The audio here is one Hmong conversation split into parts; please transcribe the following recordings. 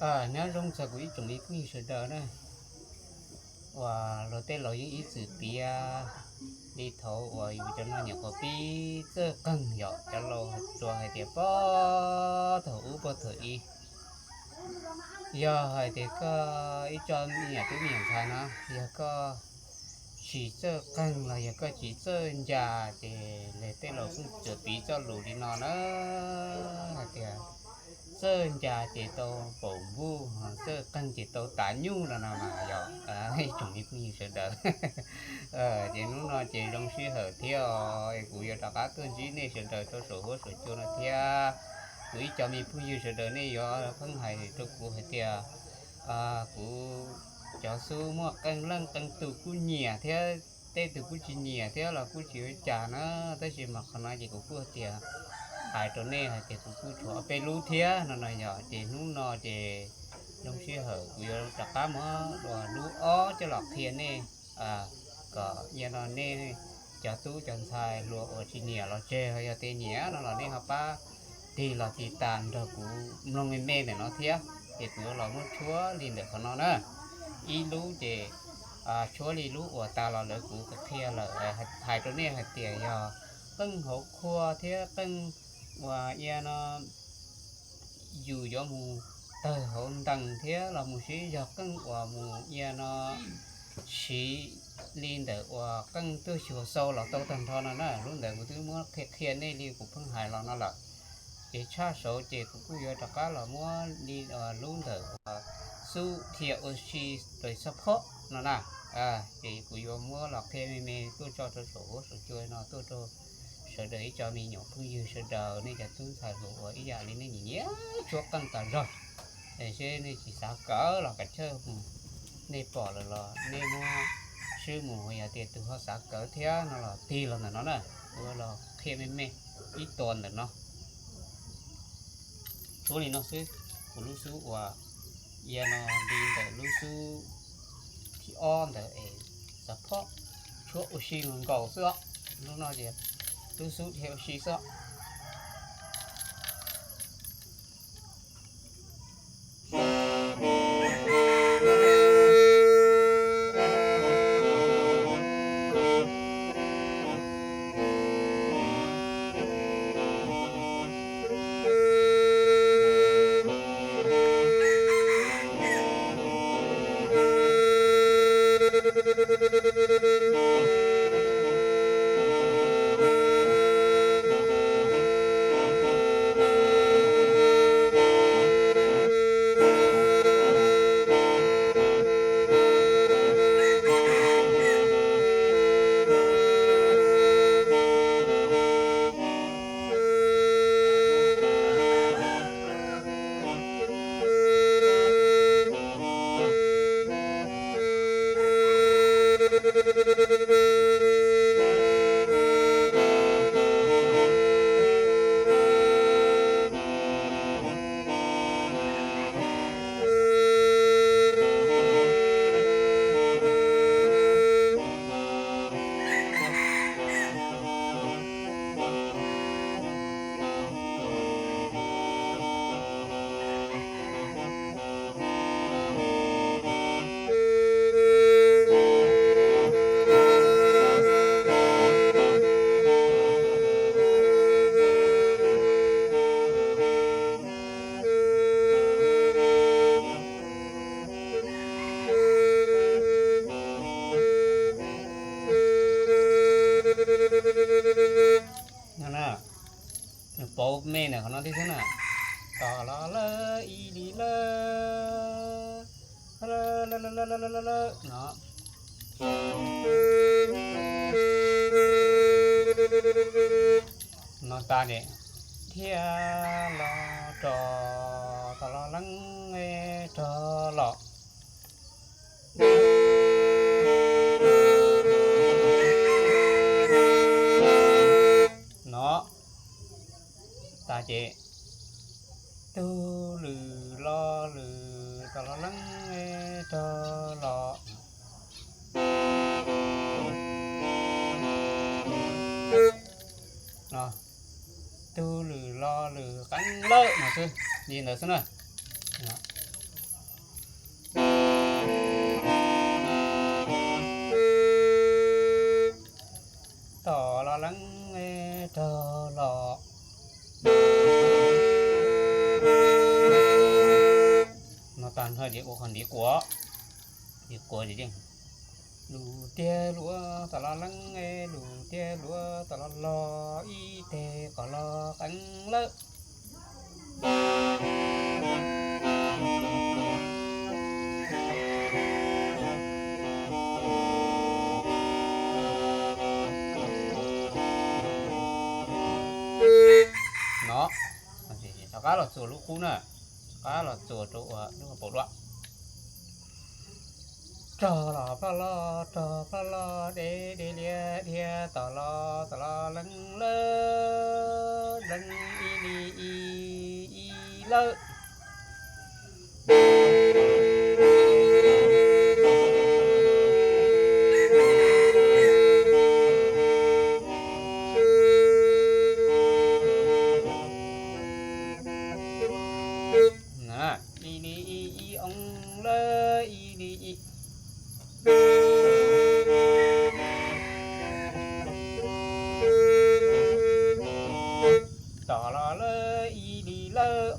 Nyob zoo txog kuv ib tsoom me phooj ywg sawv daws na, uas luag tej laus yeej ib txwm piav li thaum uas yus cov no nyuam qhuav pib txawj qeeg yom, cov laus tsuas hais tias puag thaum ub puag thaum i, yog hais tias koj ib co me nyuam tub me nyuam ntxhais no, yog koj tsis txawj qeeg los yog koj tsis txawj ncas ces tej laus kuj tsuas piv txoj lus li no na, hais tias txawj ncas ces tau paum npuj, txawj qeeg ces tau tav nyuj no no mas yog ib tsoom me phooj ywg sawv daws. Ces hnub no ces zoo sij hawm thiab os, kuv yuav rov qab tuaj ntsib nej sawv daws rau saum huab saum cua no thiab. Kuv ib co me phooj ywg sawv daws nej yuav pheej hais rau kuv hais tias kuv cov xub muaj qee leej qee tus kuj nyiam thiab, tej tus kuj tsis nyiam thiab los kuj tsis ua cas na, tab sis mas qhov no ces kuv kuj tias hais rau nej hais tias kuv kuj tshuav ob peb lub thiab no no yog ces hnub no ces zoo sij hawm kuv yuav rov qab muab lub ob coj los qhia nej kom yog no nej cov tub cov ntxhais hluas uas tsis nyiam los tseg, yog tias nyiam no los nej ho pab tig los tiv tas nrog kuv mloog me me ntawm no thiab. Ces kuv yuav los muab tshuab li ntawm qhov no na, ib lub ces tshuab li lub uas tas los lawm kuv qhia lawm, hais rau nej hais tias yog qeej hauv qhua thiab qeej uas ia no yus yuav mus tawg hauv ntees thiab los mus sib zog qeej uas mus ia no siv li ntawm uas qeej tuaj xyuas xau los tau tag nrho no na. Lub ntawd kuv twb muab qhia qhia nej li kuv pheej hais los no lawm. Ces tshaj saud ces kuv kuj yuav rov qab los muab li lub ntawm uas xub dhia ua si tus xab phob no na. Ces kuv yuav muab los qhia me me tuaj tso rau saum huab saum cua no tuaj rau sawv daws ib co me nyuam phooj ywg sawv daws nej cov tub ntxhais hluas uas ib yam li nej nyiam nyiam tshuab qeej tas zog. Seb nej tsis xav kawm los kav tsij mus, nej pom lawm los nej muab swb mus, yog tias tus ho xav kawm thiab no los tig los ntawm no na, kuv los qhia me me ib tuas ntawm no. Tshuab li no xwb, kuv lub xub uas ia no li ntawm lub xub thib ob ntawd es xav phob tshuab ua si nkaus xwb os. Lub no ces lub xub dhia ua si xwb os. Nws pauv me ntawm qhov no thiab xwb na. Tos los lawm ib li lawm, lawm no. No tas ces thiaj los rov tos los leeb rov los. No tas ces tug lwm lo lwm tos los leeb rov los. No, tug lwm lo lwm qeeb lawm no xwb, li ntawd xwb na. rog los. No tag nrho ces ua qhov ntiv quav, ntiv quav. Lus tiag luav tom los leeb, lus tiag luav tom los los, ib teg qos los qeeb lawm. No, rov qab los txuas lub qub na, rov qab los txuas rau ua lub hauv paus dua. Rog los ploj loj, rog ploj loj, deb deb liab dhia, tom los tom los leeb lawm, leeb ib li ib ib lawm. Ib li ib ib oo lawm, ib li ib tom los lawm, ib li lawm.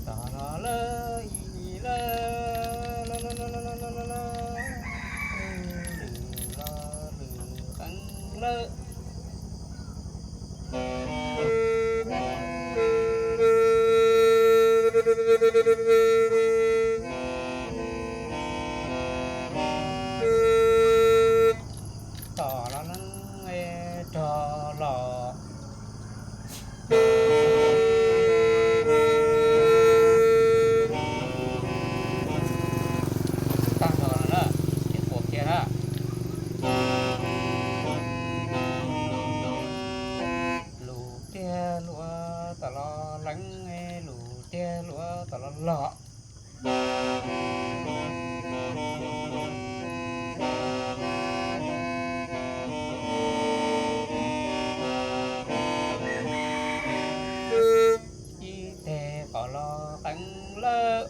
Tom los lawm, ib li lawm, lwm los lwm qeeb lawm. Tom los leeb, rog los. Tag nrho no na, ces quas kiag na. Lus tiag luav tom los leeb, lus tiag luav tom los los. Ib teg qos los qeeb lawm.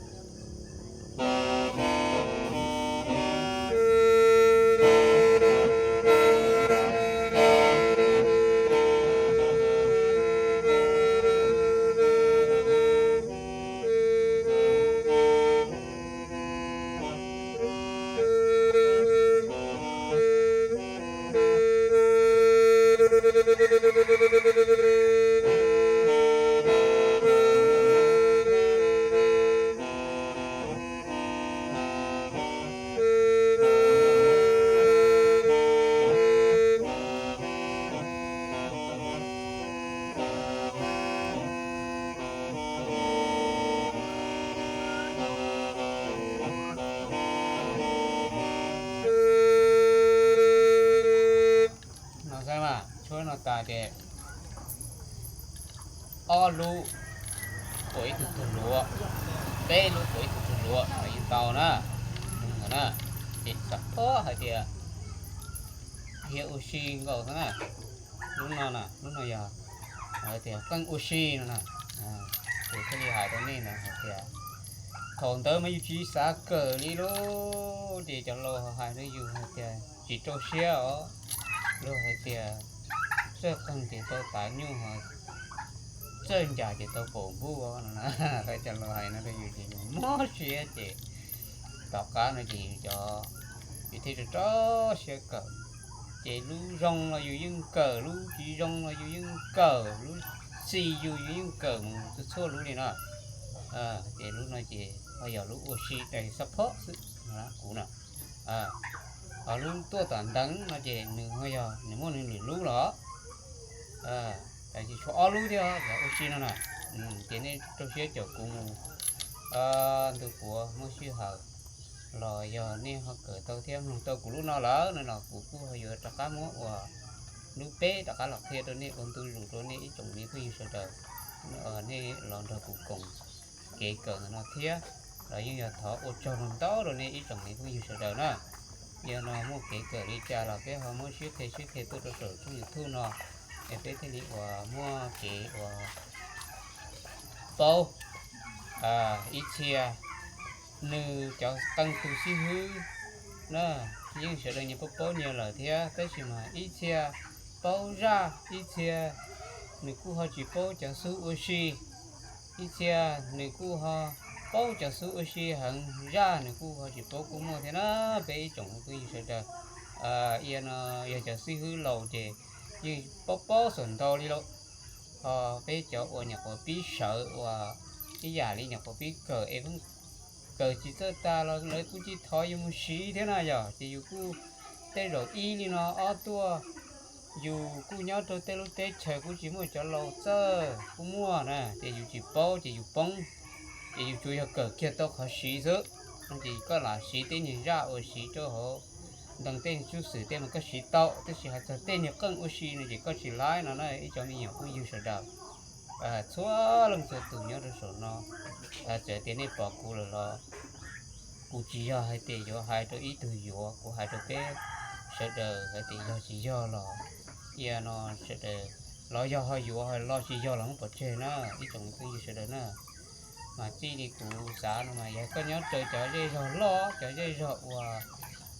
No xwb mas, tshuab no tas ces ob lub quas ib tug tug luav, peb lub quas ib tug tug luav los yeej tau na. Na, ces xav phob hais tias hiav ua si nkaus xwb na. Lub no na, lub no yog hais tias qeej ua si no na. Ces thiaj li hais rau nej ntawd hais tias thaum ntawd mas yus tsis xav kawm li lauj, ces cov laus hais rau yus hais tias tsis rau siab os, luag hais tias txawj qeej ces tau tav nyuj, txawj ncas ces tau pom npuj no na. Cov laus hais no rau yus ces yus mob siab ces tom qab no ces yus cov, yus thiaj rau rau siab kawm. Ces lub zoo los yus yeej kawm, lub tsis zoo los yus yeej kawm, lub txi yus yus yeej kawm mus txhua txhua lub li no. Ces lub no ces ho yog lub ua si, xab phob xwb kuv na. Ho lub tuaj tom nteev no ces nws ho yog nws muaj nws lwm lub los, ces tshuav ob lub thiab ua si no na. Ces nej rau siab caum kuv mus ntu puav muaj sij hawm los yog nej ho kawm tau thiab mloog tau kuv lub no lawm no los kuv kuj ho yuav rov qab muab ua lub peb rov qab los qhia rau nej ua ntu zus rau nej ib tsoom me phooj ywg sawv daws, nej los nrog kuv koom kev kawm ntawm no thiab. Los yeej yog thov ua tsaug ntau rau nej ib tsoom me phooj ywg sawv daws na. Yog no muaj kev kawm li cas los peb ho muab sib qhia sib qhia tuaj rau saum tshooj YouTube no, es peb thiaj li uas muaj kev uas paub ib txhia nws cov qee tus xib hwb na, yeej sawv daws nyias paub paub nyias lawm thiab, tab sis mas ib txhia paub zaj, ib txhia nws kuj ho tsis paub cov xub ua si, ib txhia nws kuj ho paub cov xub ua si heev, zaj nws kuj ho tsis paub kuj muaj thiab na. Peb ib tsoom phooj ywg sawv daws, no yog cov xib hwb laus ces yeej paub paub xam ntau li lauj. Ho peb cov uas nyuam qhuav pib sawv uas ib yam li nyuam qhuav pib kawm es pheej kawm tsis txawj tas los lawv kuj tsis thov yus mus siv thiab na yom, ces yus kuj tej zaum ib li no ob tuaj, yus kuj nyob rau tej lub teb chaws kuj tsis muaj cov laus txawj kuj muaj na, ces yus tsis paub ces yus poob, ces yus tsuas yog kawm kiag tau qhov siv xwb. No ces koj lam siv tej niag zaj uas siv rau hauv ntawm tej niag xub xwm tej mas koj siv tau, tab sis hais txog tej niag qeej ua si no ces koj tsis laib no na ib cov me nyuam phooj ywg sawv daws. Txhua leej txhua tus nyob rau saum no, txawm tias nej pom kuv lawm los kuv tsis yog hais tias yuav hais rau ib tug yuav, kuv hais rau peb sawv daws hais tias yog tsis yog los, no sawv daws los yog ho yuav, los tsis yog los muab pov tseg na ib tsoom phooj ywg sawv daws na. Mas txij li kuv xav no mas yog koj nyob raws cov zej zog loj, cov zej zog uas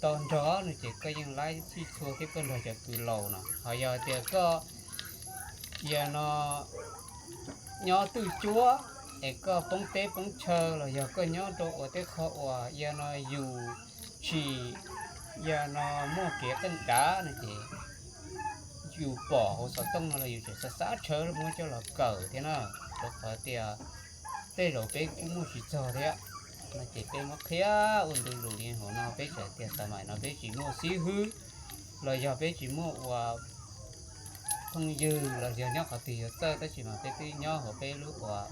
tau nrog no ces koj yeej laib txhij txhua thiab koj nrog cov kws laus no. Ho yog tias koj yog no nyob twj cuab es koj poob teb poob chaw los yog koj nyob rau uas tej qhov uas yog no yus tsis yog no muaj kev qeej dav no ces yus pom hauv xov tooj no los yus tseem xav xav tshawb muab coj los kawm thiab na, rau qhov tias tej zaum peb kuj muaj tsis txog thiab. No ces peb muab qhia ua ntu zus li hauv no, peb txawm tias xav maim no peb tsis muaj xib hwb los yog peb tsis muaj ua phooj ywg los yog nyob qhov twg yuav txawj, tab sis mas peb twb nyob hauv peb lub uas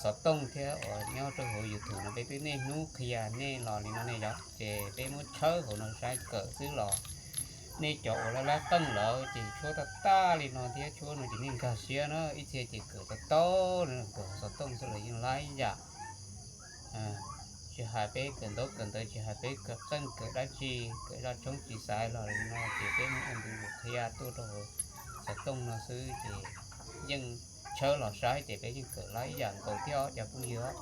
xov tooj thiab uas nyob rau hauv YouTube no peb twb niaj hnub qhia nej los li no nej yog, ces peb muab tshawb hauv no saib kawm xwb los nej cov uas laj laj qeej lawm ces tshuab tag tag li no thiab, tshuab no ces nej nkag siab na, ib txhia ces kawm tau tau, kawm hauv xov tooj xwb los yeej laib yam. Tsis hais peb kawm ntaub kawm ntawv, tsis hais peb kawm qeej kawm dab tsi, kawm zaj tshoob tsis xaiv los li no ces peb muab ua ntu zus qhia tuaj rau hauv xov tooj no xwb ces yeej tshawb los saib ces peb yeej kawm laib yam nkaus thiab cov phooj ywg.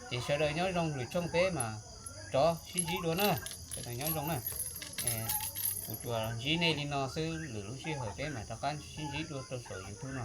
Ces sawv daws nyob zoo, lwm tshooj peb mas rov sib ntsib dua na. Sawv daws nyob zoo na. Kuv tsuas ntsib nej li no xwb, lwm lub sij hawm peb mam rov qab sib ntsib dua rau saum YouTube no.